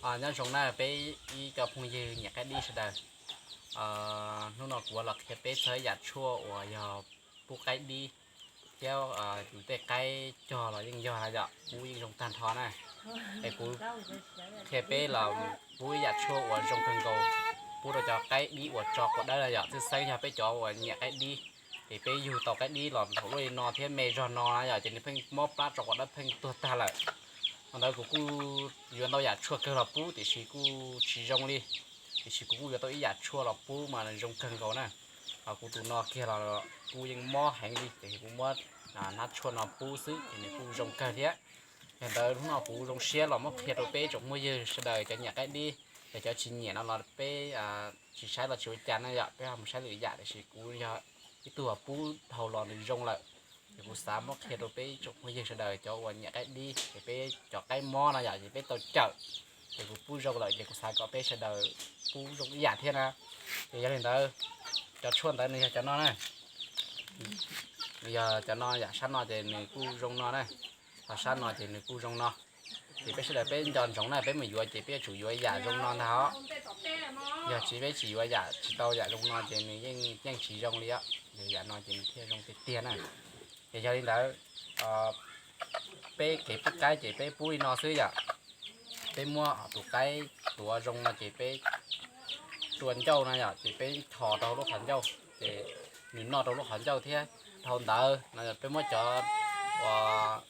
Nyob zoo na peb ib co phooj ywg nyiam qaib dib sawv daws. Hnub no kuv los qhia peb txog ib yam tshuaj uas yog pub qaib dib thiab yus tej qaib cog los yeej yog na yom, pub yeej zoo tag nrho na. Es kuv qhia peb los pub ib yam tshuaj uas zoo kawg nkaus, pub rau cov qaib dib uas tso quav dawb na yom. Tshwj xeeb yog peb cov uas nyiam qaib dib, ces peb yug tau qaib dib los thaum luaj li no thiab me zog no na yom, ces nws pheej mob plab tso quav dawb pheej tuag tag lawm. Qhov ntawd kuv kuj yuav ntau yam tshuaj kawg los pub tiam sis kuj tsis zoo li. Tiam sis kuv kuj yuav tau ib yam tshuaj los pub mas zoo kawg nkaus na. Kuv tus no kiag los kuj yeej mob heev li, ces kuv muab hnab tshuaj no pub xwb ces nws kuj zoo kawg thiab. Yog ntawd hnub no kuv zoo siab los muab qhia rau peb tsoom phooj ywg sawv daws cov nyiam qaib dib, yog cov tsis nyiam no los peb tsis saib los tsis ua cas na yom, peb ho mus saib lwm yam, tiam sis kuv yog ib tug pub dhau los nws zoo lawm. Ces kuv xav muab qhia rau peb tsoom phooj ywg sawv daws cov uas nyiam qaib dib, ces peb cov qaib mob no yom, ces peb tau cawm, ces kuv pub zoo lawm ces kuv xav kom peb sawv daws pub zoo ib yam thiab na. Ces yog li ntawd, cov tshuaj ntawd nws yog cov no na. Nws yog cov no yom, sab no ces nws kuj zoo no na, ho sab no ces nws kuj zoo no. Ces peb sawv daws peb nco ntsoov na, peb mus yuav ces peb yuav tsum yuav yam zoo no ntag os. Yog tsis peb tsis yuav yam tsis tau yam zoo no ces nws yeej yeej tsis zoo li os. Yog yam no ces nws thiaj zoo tiag tiag na. Ces yog li ntawd, peb kev pub qaib ces peb pub li no xwb yom. Peb muab tus qaib tuav zoo no ces peb tua ncauj no yom, ces peb tho rau lub qhov ncauj ces nws noj rau lub qhov ncauj thiab. Dhau ntawd no peb muab cov uas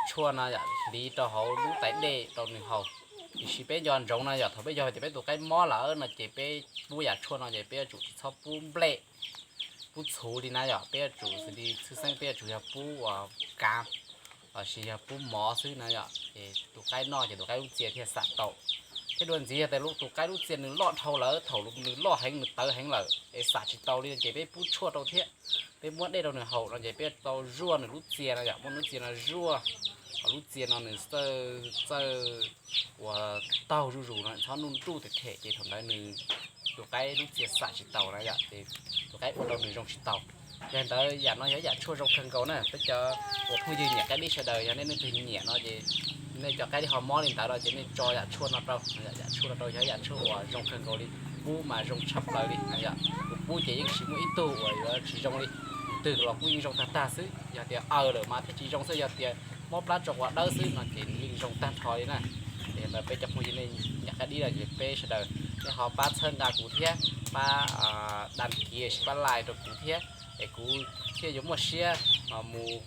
tshuaj no yom hliv rau hauv lub tais dej rau nws haus. Tiam sis peb nco ntsoov no yom, thaum peb yog tias peb tus qaib mob lawm no ces peb pub yam tshuaj no ces peb yuav tsum tsis txhob pub nplej, pub txhuv li na yom. Peb yuav tsum xws li tshwj xeeb peb yuav tsum yog pub uas kav lossis yog pub mov xwb na yom, ces tus qaib noj ces tus qaib lub txia thiaj xam tau. Thiab dua ntxiv yog tias tus qaib lub txia nws loj dhau lawm, thaum nws loj heev nws tawv heev lawm es xam tsis tau li ces peb pub tshuaj rau thiab, peb muab dej rau nws haus no ces peb yuav tau zuaj nws lub txia no yom, muab lub txia no zuaj, kom lub txia no nws txawj txawj uas taug zuj zus no, txhob nuj nruj them them ces thaum ntawd nws tus qaib lub txia xam tsis taus na yom, ces tus qaib ua rau nws zoo tsis taus. Yog li ntawd yam no yog ib yam tshuaj zoo kawg nkaus na. Peb cov uas phooj ywg nyiam qaib dib sawv daws, yog nej leej twg nyiam no ces nej cov qaib dib ho mob li ntawd no ces nej tso yam tshuaj no rau, yam tshuaj no rau yog ib yam tshuaj uas zoo kawg nkaus li, pub mas zoo tshaj plaws li na yom. Kuv pub ces yeej tsis muaj ib tug uas yuav tsis zoo li, tus twg los kuj yeej zoo tag tag xwb. Yog tias aws lawm mas thiaj tsis zoo xwb, yog tias mob plab tso quav dawb xwb no ces nws yeej zoo tag nrho li na. Ces ntawd peb cov phooj ywg nej nyiam qaib dib los ces peb sawv daws nej ho pab txhawb nqa kuv thiab, pab đăng ký, pab like rau kuv thiab, es kuv thiaj yuav muaj siab mus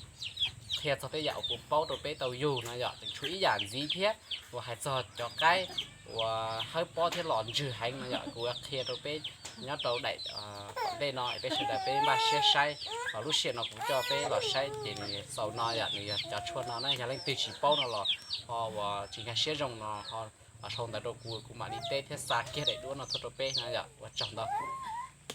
qhia txog tej yam uas kuv paub rau peb tau yug no yom. Tseem tshuav ib yam ntxiv thiab uas hais txog cov qaib uas hawb pob thiab los ntswg heev no yom, kuv qhia rau peb nyob rau daim tom ntej no es peb sawv daws peb npaj siab saib. Lub sij hawm no kuv coj peb los saib ces nws xaus no yom, nws yog cov tshuaj no na. Yog leej twg tsis paub no los ho uas tsis nkag siab zoo no ho sau ntawv rau kuv, kuv mam li teb thiab xa kiag daim duab no tuaj rau peb no yom. Ua tsaug ntau.